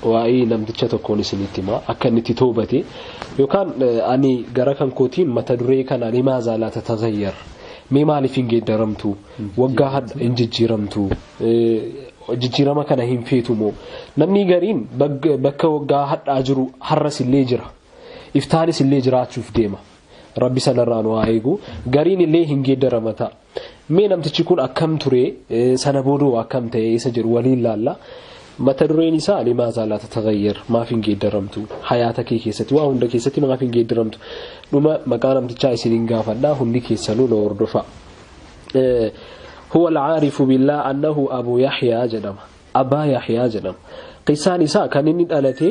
Waa'ee namticha tokkoon isinitti hima akka inni itti toobate yookaan ani gara kan kootiin mata duree kana limaaza laa tataghayyar mee maaliif hin geeddaramtu waggaa hadha hin jijjiiramtu jijjiirama kana hin feetumoo namni gariin bakka waggaa hadhaa jiru har'as illee jira iftaanis illee jiraachuuf deema rabbi sanarraa nu haa eegu gariin illee hin geeddarama ta'a mee namtichi kun akkam ture sana boodoo akkam ta'e isa jedhu waliin laalla. Mata dureen isaa limaaza laa tataghayyar maaf hin geeddaramtu hayaata kee keessatti waa hunda keessatti maaf hin geeddaramtu dhuma maqaa namtichaa isiniin gaafadhaa hundi keessanuu na hordofa. Huwa al-aarifu billah annahu Abu Yahyaa jedhama. Abaa Yahyaa jedhama. Qissaan isaa kan inni dhalate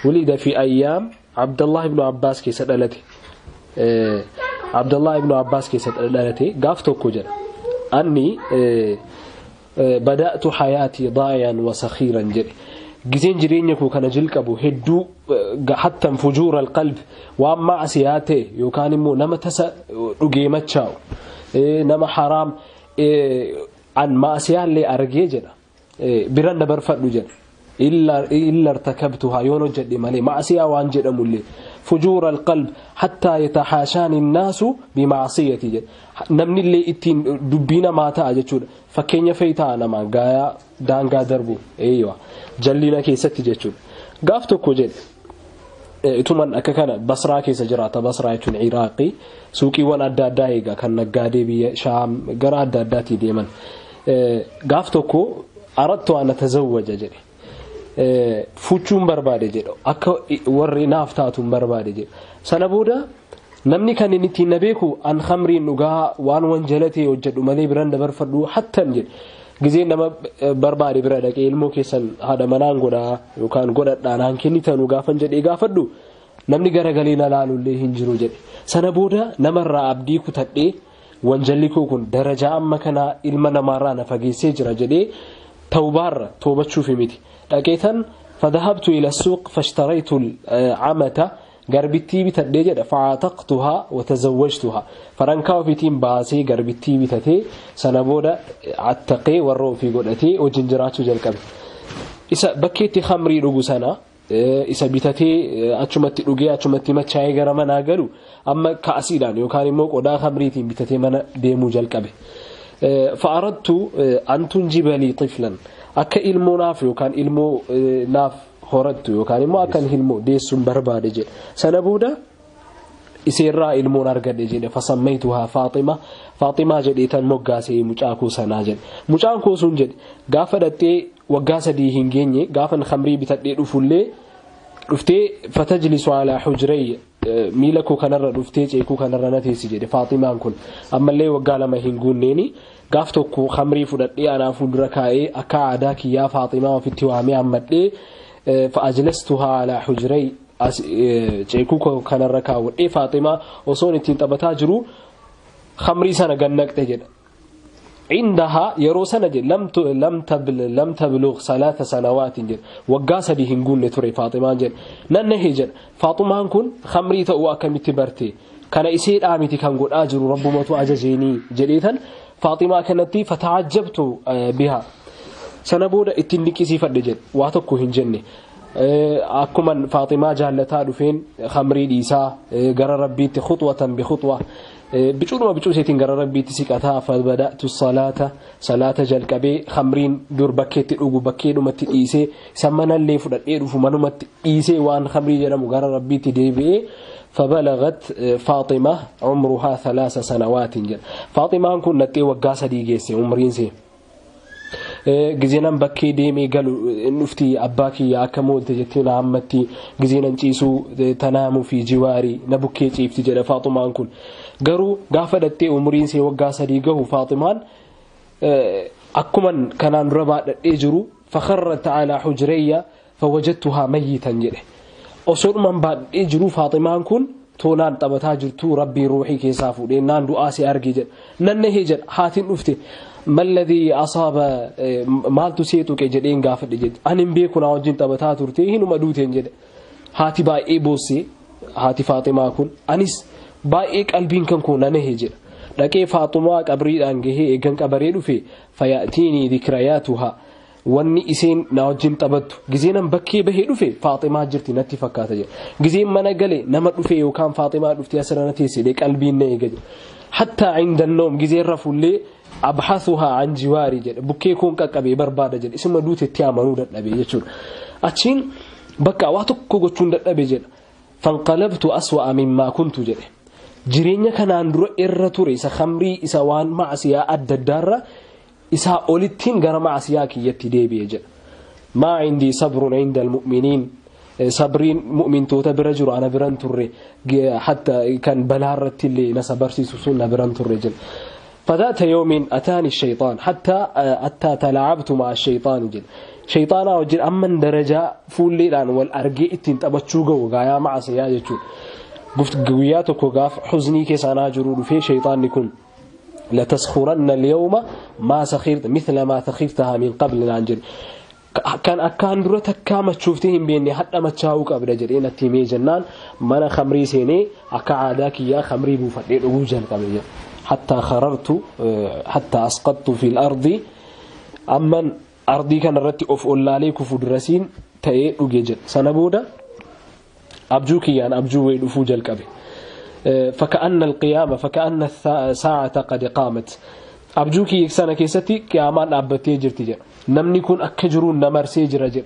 wulida fi ayyaam Abdallah ibn Abbaas keessa dhalate. Abdallah ibn Abbaas keessa dhalate gaaf tokko jedha. Anni بدأت حياتي ضايعا وسخيرا جري جزين جرينيكو كان جلقبو هدو حتى فجور القلب وما عسياته يوكان مو نما تس رغي مچاو نما حرام عن معصيه اللي ارجي جدا برن برفدو جدا الا ارتكبتها يونو جدي مالي معصيه وان جدمولي فجور القلب حتى يتحاشاني الناس بمعصيتي جد namni illee ittiin dubbii namaa ta'a jechuudha. Fakkeenya fe'i ta'a namaa gaayaa daangaa darbu eeyyiwa jallina keessatti jechuudha. Gaaf tokko jedhe ituman akka kana Basraa keessa jiraata. Basraa jechuun Iraaqii suuqiiwwan adda addaa eega kan naggaadee biyya Shaam gara adda addaatii deeman. Gaaf tokko aradtu an atazawwaja jedhe. Fuuchuun barbaade jedhe akka warri naaf taatuun barbaade jedhe. Sana booda namni kan inni ittiin na beeku an khamriin dhugaa waan wanjalatee hojjedhu malee biran dabarfadhu hattan jedhe. Gizeen nama barbaade bira dhaqee ilmoo keessan haadha manaan godhaa yookaan godhadhaa naan kennitanuu gaafan jedhee gaafadhu namni garagalee na laalullee hin jiru jedhe. Sana booda namarraa abdii kutadhee wanjalli koo kun darajaa amma kanaa ilma namaarraa na fageessee jira jedhee tawbaarra toobachuuf miti. Dhaqeetan fadhahabtu ila suuq fashtaraytu al-amata garbittii bitadhee jedha fa'aataqtuhaa wa tazawwajtuhaa farankaa ofiitiin baasee garbittii bitatee sana booda attaqee warra ofii godhatee wajjin jiraachuu jalqabe. Isa bakkeetti khamrii dhugu sana isa bitatee achumatti dhugee achumatti machaa'ee gara manaa galu amma kaasiidhaan yookaan immoo qodaa khamriitiin bitatee mana deemuu jalqabe. Fa'aradtu an tunjiba lii tiflan akka ilmoo naaf yookaan ilmoo naaf horattu yookaan immoo akkan ilmoo deessuun barbaade jedhe. Sana booda iseerraa ilmoon argadhe jedhe. Fasammaytuhaa Faaxima Faaximaa jedhee tan moggaasee mucaa koo sanaa jedhe. Mucaan koo sun jedhe gaafa dhattee waggaa 3 hin geenye gaafan khamrii bitadhee dhufullee dhuftee fatajlisu alaa hujrayya miila koo kanarra dhuftee ceekuu kanarra na teessi jedhe Faaximaan kun ammallee waggaa 2 hin guunneeni gaaf tokko khamrii fudhadhee anaa fuuldura kaa'ee akka aadaa kiyyaa Faaximaa ofitti waamee hammadhee فأجلستها على حجري ceekuu kanarra kaawwadhee Faaximaa osoon ittiin taphataa jiru khamrii sana gannaqxe jedha. عندها yeroo sana jedhe lam tablugh 3 sanawaat jedhe waggaa 3 hin guunne ture Faaximaan jedhe. Nan nahe jedha Faaximaan kun khamrii ta'uu akkamitti barte kana iseedhaa miti kan godhaa jiru rabbumatu ajajeenii jedheetan Faaximaa kanatti fata'ajjabtu biha. Sana booda ittiin liqisiifadhe jedhe waa tokko hin jenne. Akkuman Faaximaa jaallataa dhufeen khamrii dhiisaa gara rabbiitti khuxwatan bi khuxwa bicuudhuma bicuu isheetiin gara rabbiitti siqataa fabada'tu salaata salaata jalqabee khamriin dur bakkeetti dhugu bakkeedhumatti dhiisee isa manallee fudhadhee dhufu manumatti dhiisee waan khamrii jedhamu gara rabbiitti deebi'ee فبلغت فاطمة عمرها 3 سنوات jedha. Faaximaan kun naxxee waggaa 3 geesse umriin see. Gizeenan bakkee deemee galu dhufti abbaa kiyya akka moolte jettee na hammatti gizeenan ciisuu tanaamuu fi jiwaarii na bukkee ciifti jedha Faaximaan kun. Garuu gaafa dhattee umriin see waggaa 3 gahu Faaximaan akkuman kanaan dura baadhadhee jiru fakharrat alaa hujrayya fawajadtuhaa mayyitan jedhe. Osoodhuman baadhadhee jiru Faaximaan kun toonaan taphataa jirtu rabbii ruuxii keessaa fuudhee naan du'aa see arge jedha. Nan nahee jedha haatiin dhufte malladii asaaba maaltu see tuqe jedheen gaafadhe jedhe. Ani hin beeku naa wajjin taphataa turte hinuma duuteen jedhe. Haati baay'ee boossee haati Faaximaa kun anis baay'ee qalbiin kan koo na nahee jedha. Dhaqee Faaxumaa qabriidhaan gahee eegan qabaree dhufe fayaatiinii dhikrayaatuhaa Wanni isiin na wajjin taphattu gizeenan bakkee bahee dhufe Faaximaa jirti natti fakkaata jedha. Gizeen mana gale nama dhufe yookaan Faaximaa dhuftee asirra na teessedhe qalbiin na eega jedha. Hattaa inda noom gizeen rafullee abxathuhaa an jiwaarii jedha bukkee koon qaqqabee barbaada jedha isuma duutetti amanuu dadhabe jechuudha. Achiin bakka waa tokko gochuun dadhabe jedha. Fanqalabtu aswa'a mimmaa kuntu jedhe. Jireenya kanaan dura irra ture isa khamrii isa waan macsiyaa adda addaarra isaa olittiin gara macsiyaa kiyyatti deebi'e jedha. Maa cindii sabrun cinda almu'miniin sabriin mu'mintoota bira jiru ana biran turre hatta kan balaa irratti illee na sabarsiisu sun na biran turre jedha. فذات يوم أتاني الشيطان حتى تلاعبت مع الشيطان جل شيطانا وجل أمن درجة فولي لان والأرجي اتين تبتشوغو غايا مع سياجتشو قفت قوياتك وقاف حزني كيسانا جرود في شيطان يكون لتسخرن اليوم ما سخرت مثل ما سخرتها من قبل الانجل كان أكان درتك كما تشوفتهم بيني حتى ما تشاوك أبدا جرين التيمي جنان من خمري سيني أكا عاداك يا خمري بوفتين أوجل قبل حتى خررت حتى أسقطت في الأرض أما أرضي كان رتي أوف أولالي كفو درسين تأي أوجل سنبودا أبجوكي يعني أبجوي الأفوج الكبي فكأن القيامة فكأن الساعة قد قامت أبجوكي سنة كيستي قيامان أبتي جرتي جر نمني كون أكجرون نمرسي جرجر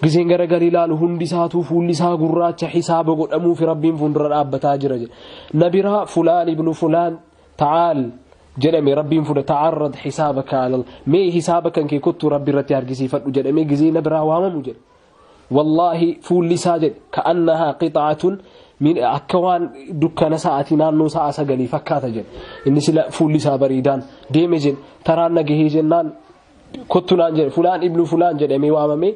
gizeen garagarii ilaalu hundi isaatuu fuulli isaa gurraacha hisaaba godhamuu fi rabbiin fuuldura dhaabbataa jira jedhe. Nabiraa fulaan ibnu fulaan tacaal jedhame rabbiin fuula tacarrad hisaabaka alal mee hisaaba kan kee kottuu rabbi irratti argisiifadhu jedhame gizee nabiraa waamamu jedhe. Wallaahi fuulli isaa jedhe ka'annahaa qixaatun min akka waan dukkana sa'aatii naannoo sa'a 9 fakkaata jedhe. Inni sila fuulli isaa bareedaan deeme jedhe taraan nagahee jennaan kottu naan jedhe fulaan ibnu fulaan jedhamee waamame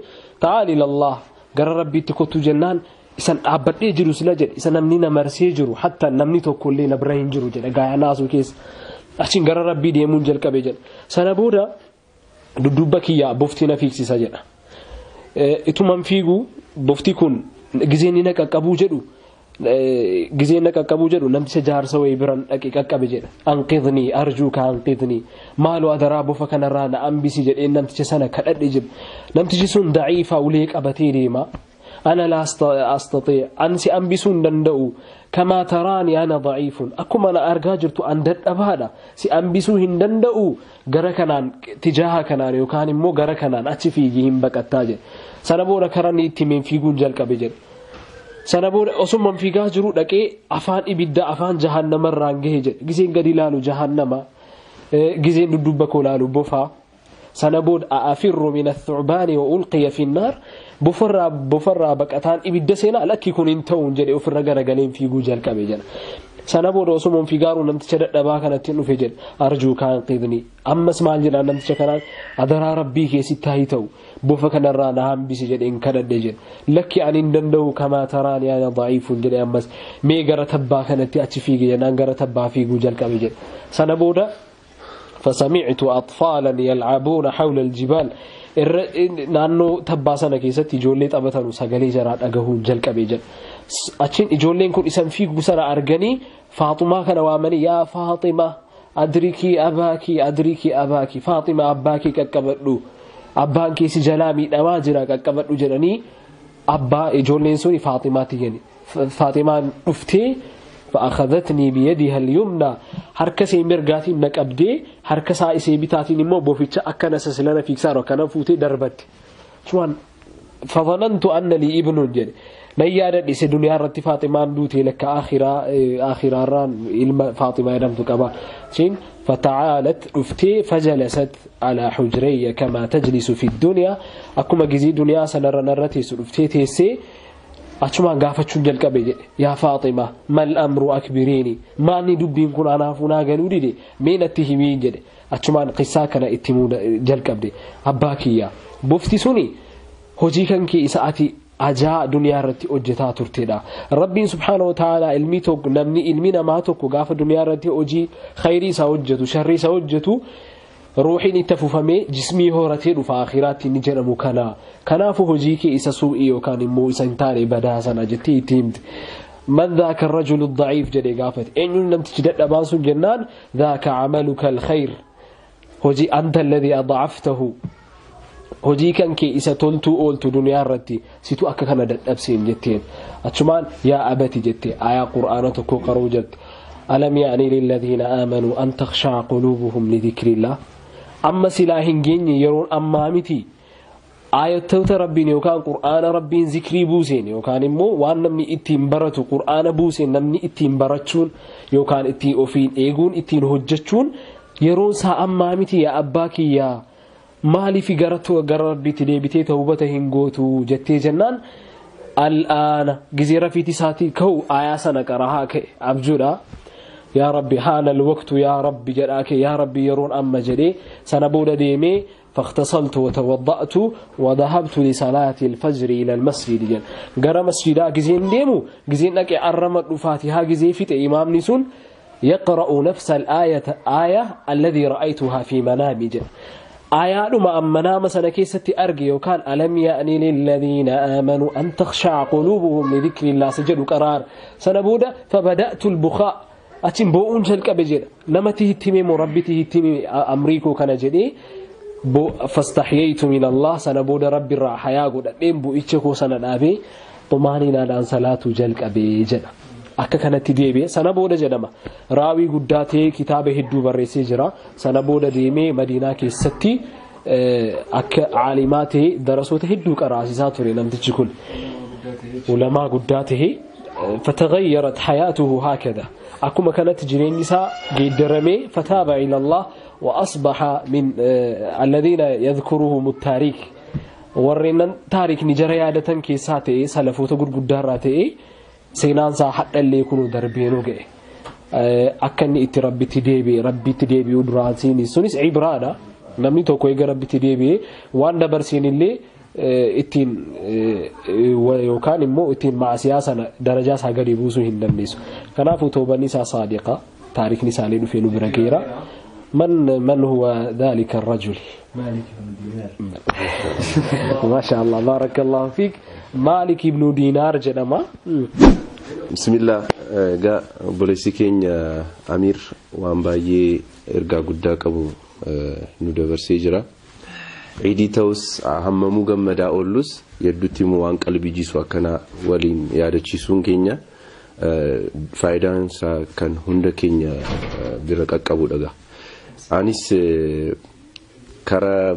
ta'aal ilallah gara rabbiitti kottu jennaan isan dhaabbadhee jiru sila jedhe isa namni na marsee jiru hatta namni tokkollee na bira hin jiru jedhe gaayaa naasuu keessa achiin gara rabbii deemuun jalqabe jedhe. Sana booda dudduubba kiyyaa bofti na fiigsisa jedha. Ituman fiigu bofti kun gizeen na qaqqabuu jedhu gizeen na qaqqabuu jedhu namticha jaarsa wayii biran dhaqee qaqqabe jedha. Anqidhnii arjuuka anqidhnii maaloo adaraa bofa kanarraa na hambisi jedheen namticha sana kadhadhe jedhe. Namtichi sun daciifa ulee qabatee deema. Ana laa astatii an si hambisuu hin danda'u kamaa taraani ana daciifun akkuma na argaa jirtu an dadhabaadha si hambisuu hin danda'u gara kanaan tijaaha kanaan yookaan immoo gara kanaan achi fiigii hin baqattaa jedhe. Sana booda karaa itti himeen fiiguun jalqabe jedhe. Sana booda osuma fiigaa jiru dhaqee afaan ibiddaa afaan jahannamarraan gahe jedhe. Gizeen gadi ilaalu jahannama gizeen dudduubba koo ilaalu bofaa. Sana booda a'afirru min athu'baani wa ulqiya fi nnaar bofarraa baqataan ibidda seenaa lakki kun hin ta'uun jedhe ofirra garagaleen fiiguu jalqabe jedha. Sana booda osuma fiigaaru namticha dadhabaa kanatti dhufe jedhe arjuu kaan qidni ammas maal jedhaan namticha kanaan adaraa rabbii keessatti haa ta'u bofa kanarraa na hambisi jedheen kadhadhe jedhe. Lakki ani hin danda'u kamaa taraani ana daciifun jedhe ammas mee gara tabbaa kanatti achi fiige jennaan gara tabbaa fiiguu jalqabe jedhe. Sana booda فسمعت أطفالا يلعبون حول الجبال naannoo tabbaa sana keessatti ijoollee taphatanu sagalee jaraa dhagahuun jalqabe jedhe. Achiin ijoolleen kun isan fiiguu sana arganii Faaxumaa kana waamanii yaa Faaxima adrikii abaakii adrikii abaakii Faaxima abbaa kee qaqqabadhu abbaan kee si jalaa miidhamaa jira qaqqabadhu jedhanii abbaa ijoolleen suni Faaximaatti jenni. Faaximaan dhuftee فأخذتني بيدها اليمنى حركة سيمرغاتي نقبدي حركة سايسي بتاتي نمو بوفيتش أكنا سسلنا في كسار وكنا فوتي دربت شوان فظننت أن لي ابن جد نيادة ليس دنيا رت فاطمة دوتي لك آخرة آخرة ران إلما فاطمة يرمت كما شين فتعالت رفتي فجلست على حجري كما تجلس في الدنيا أكما جزي دنيا سنرى نرتي رفتي تيسي achumaan gaafachuun jalqabe jedhe yaa Faaxima mal amru akbiriini maanni dubbiin kun anaafuu naa galuu dide mee natti himiin jedhe. Achumaan qissaa kana itti himuu jalqabde abbaa kiyya bofti suni hojii kan kee isa ati ajaa duniyaa irratti hojjetaa turtedha. Rabbiin subhaanahu wa ta'ala ilmi tokko namni ilmi namaa tokko gaafa duniyaa irratti hojii khayrii isaa hojjetu sharrii isaa hojjetu ruuxiin itti fufamee jismii horatee dhufa akhiraatti ni jedhamu kana. Kanaafuu hojii kee isa suu'ii yookaan immoo isa hin taane badaa sana jettee itti himte. Man dhaaka arrajulu daciif jedhee gaafate eenyuun namtichi dadhabaan sun jennaan dhaaka camaluka alkhayr hojii anta alladhii adcaftahu Hojii kan kee isa toltuu ooltu duniyaa irratti situ akka kana dadhabseen jetteen. Achumaan yaa abati jette aayaa qur'aana tokko qaruu jette. Alam ya'ni lilladhiina aamanuu an takhsha'a quluubuhum lidhikrillah. Amma silaa hin geenye yeroon ammaa miti. Ayattoota rabbiin yookaan qur'aana rabbiin zikrii buuseen yookaan immoo waan namni ittiin baratu qur'aana buuseen namni ittiin barachuun yookaan ittiin ofiin eeguun ittiin hojjechuun yeroon isaa ammaa miti yaa abbaa kiyyaa maaliif gara rabbiitti deebitee tawbata hin gootu jettee jennaan al'aana gizee rafiiti isaatii ka'u aayaa sana qarahaa ka'e abjuudha. Yaa rabbi haana alwaqtu yaa rabbi jedhaa ka'e yaa rabbi yeroon amma jedhee sana booda deemee فاغتسلت وتوضأت وذهبت لصلاة الفجر إلى المسجد. غرا مسجدا غزين ديمو غزين نقي أرمت فاتحة غزي فيت إمام نسون يقرأ نفس الآية آية الذي رأيتها في منامي. آيات ما أمنا سنة كيستي أرجي وكان ألم يأني للذين آمنوا أن تخشع قلوبهم لذكر الله سجدوا قرار سنبودا فبدأت البخاء أتم بؤون جلك بجد نمته التميم ربته التميم أمريكو كان جدي فاستحييت من الله سنبود ربي الرحيا قد أدين بؤيتشكو سننابي طمانينا دان صلاة جلك بجد akka kanatti deebi'e sana booda jedhama raawii guddaa ta'ee kitaaba hedduu barreessee jira sana booda deemee madiinaa keessatti akka caalimaa ta'e darasoota hedduu qaraasisaa ture namtichi kun ulamaa guddaa ta'e فتغيرت حياته هكذا أكما كانت جرينيسا جدرمي فتاب إلى الله وأصبح من الذين يذكرهم التاريخ ورنا تاريخ نجريادة كيساته سلفوت قدراته seenaan isaa hadhallee kunu darbeenuu ga'e akka inni itti rabbitti deebi'e rabbitti deebi'uu duraan sunis ibraadha namni tokko eega rabbitti deebi'e waan dabarseen illee ittiin yookaan immoo ittiin maasiyaa sana darajaa isaa gadi buusuu hin dandeessu kanaafuu toobanni isaa saadiqa taarikni isaallee dhufee nu bira geera من هو ذلك الرجل؟ مالك بن دينار. ما شاء الله بارك الله فيك. مالك بن دينار جنما. بسم الله egaa obboleessi keenya Amiir waan baay'ee ergaa guddaa qabu nu dabarsee jira. Ciidii ta'us hammamuu gammadaa oollus hedduutti immoo waan qalbii jiisu akkanaa waliin yaadachiisuun keenya faayidaan isaa kan hunda keenya bira qaqqabudha. Anis karaa